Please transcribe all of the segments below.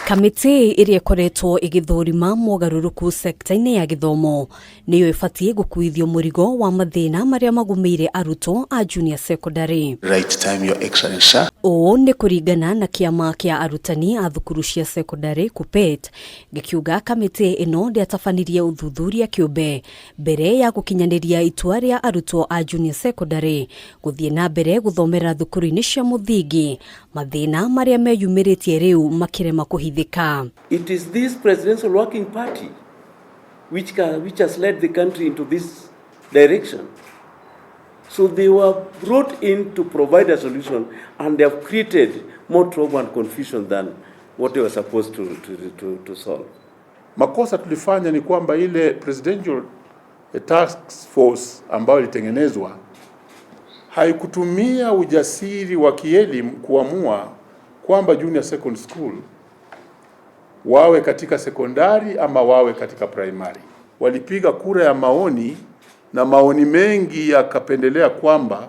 Kamĩtĩ ĩrĩa ĩkoretwo ĩgĩthũrima mogarũrũku sekta-inĩ ya gĩthomo nĩyo ĩbatiĩ gũkuithio mũrigo wa mathĩna marĩa magũmĩire arutwo a junior secondary. Right time, Your Excellency. Ũũ nĩ kũringana na kĩama kĩa arutani a thukuru cia secondary KUPPET, gĩkiuga kamĩtĩ ĩno ndĩatabanirie ũthuthuria kĩũmbe mbere ya gũkinyanĩria itua rĩa arutwo a junior secondary gũthiĩ na mbere gũthomera thukuru-inĩ cia mũthingi, mathĩna marĩa meyumĩrĩtie rĩu makĩrema kũhithĩka. It is this presidential working party which has led the country into this direction. So they were brought in to provide a solution, and they have created more trouble and confusion than what they were supposed to solve. Makosa tulifanya ni kwamba ile presidential task force ambayo ilitengenezwa haikutumia ujasiri wa kielimu kuamua kwamba junior secondary school wawe katika sekondari ama wawe katika primary. Walipiga kura ya maoni na maoni mengi yakapendelea kwamba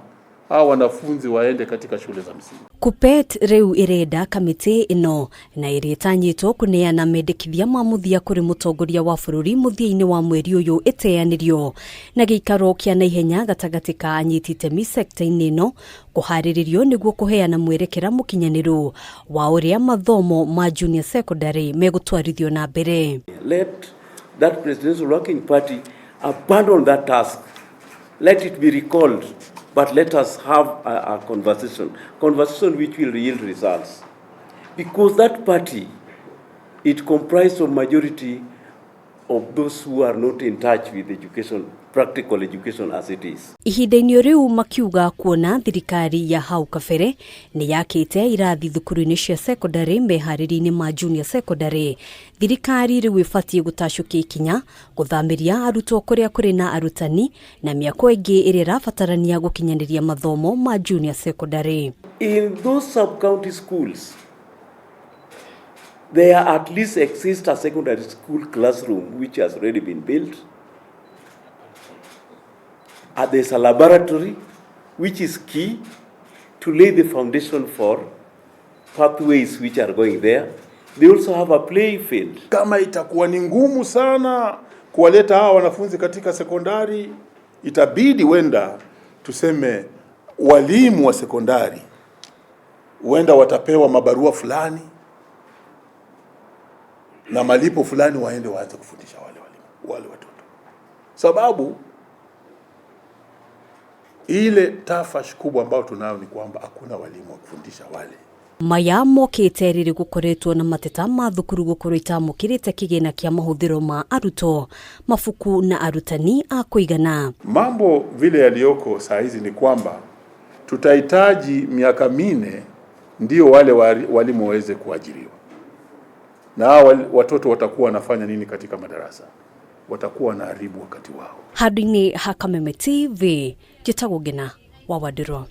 hao wanafunzi waende katika shule za msingi. KUPPET rĩu ĩrenda kamĩtĩ ĩno na ĩrĩa ĩtanyĩtwo kũneana mendekithia ma mũthia kũrĩ mũtongoria wa bũrũri mũthia-inĩ wa mweri ũyũ ĩteanĩrio na gĩikaro kĩa naihenya gatagatĩ ka anyiti itemi sekta-inĩ ĩno kũharĩrĩrio nĩguo kũheana mwerekera mũkinyanĩru wa ũrĩa mathomo ma junior secondary megũtwarithio na mbere. Let that presidential working party abandon that task. Let it be recalled, but let us have a conversation which will yield results. Because that party, it comprised of majority of those who are not in touch with education, practical education as it is. Ihinda-inĩ rĩu makiuga kuona thirikari ya hau kabere nĩ yakĩte irathi thukuru-inĩ cia secondary meharĩria-inĩ ma junior secondary, thirikari rĩu ĩbatiĩ gũtacũkia ikinya gũthamĩria arutwo kũrĩa kũrĩ na arutani na mĩako ĩngĩ ĩrĩa ĩrabatarania gũkinyanĩria mathomo ma junior secondary. In those sub-county schools, there at least exists a secondary school classroom which has already been built. There's a laboratory which is key to lay the foundation for pathways which are going there. They also have a play field. Kama itakuwa ni ngumu sana kuwaleta hawa wanafunzi katika sekondari, itabidi wenda tuseme walimu wa sekondari huenda watapewa mabarua fulani na malipo fulani, waende waanze kufundisha wale walimu, wale watoto, sababu ile tafash kubwa ambayo tunayo ni kwamba hakuna walimu wa kufundisha wale. Maya mokĩte rĩrĩ gũkoretwo na mateta ma thukuru gũkorwo itamũkĩrĩte kĩgĩna kĩa mahũthĩro ma arutwo, mabuku na arutani a kũigana. Mambo vile yaliyoko saa hizi ni kwamba tutahitaji miaka 4 ndio wale walimu waweze kuajiriwa, na hawa watoto watakuwa wanafanya nini katika madarasa? Watakuwa wanaharibu wakati wao. Handũ-inĩ ha Kameme TV, njĩtagwo Ngina wa Wandirwa.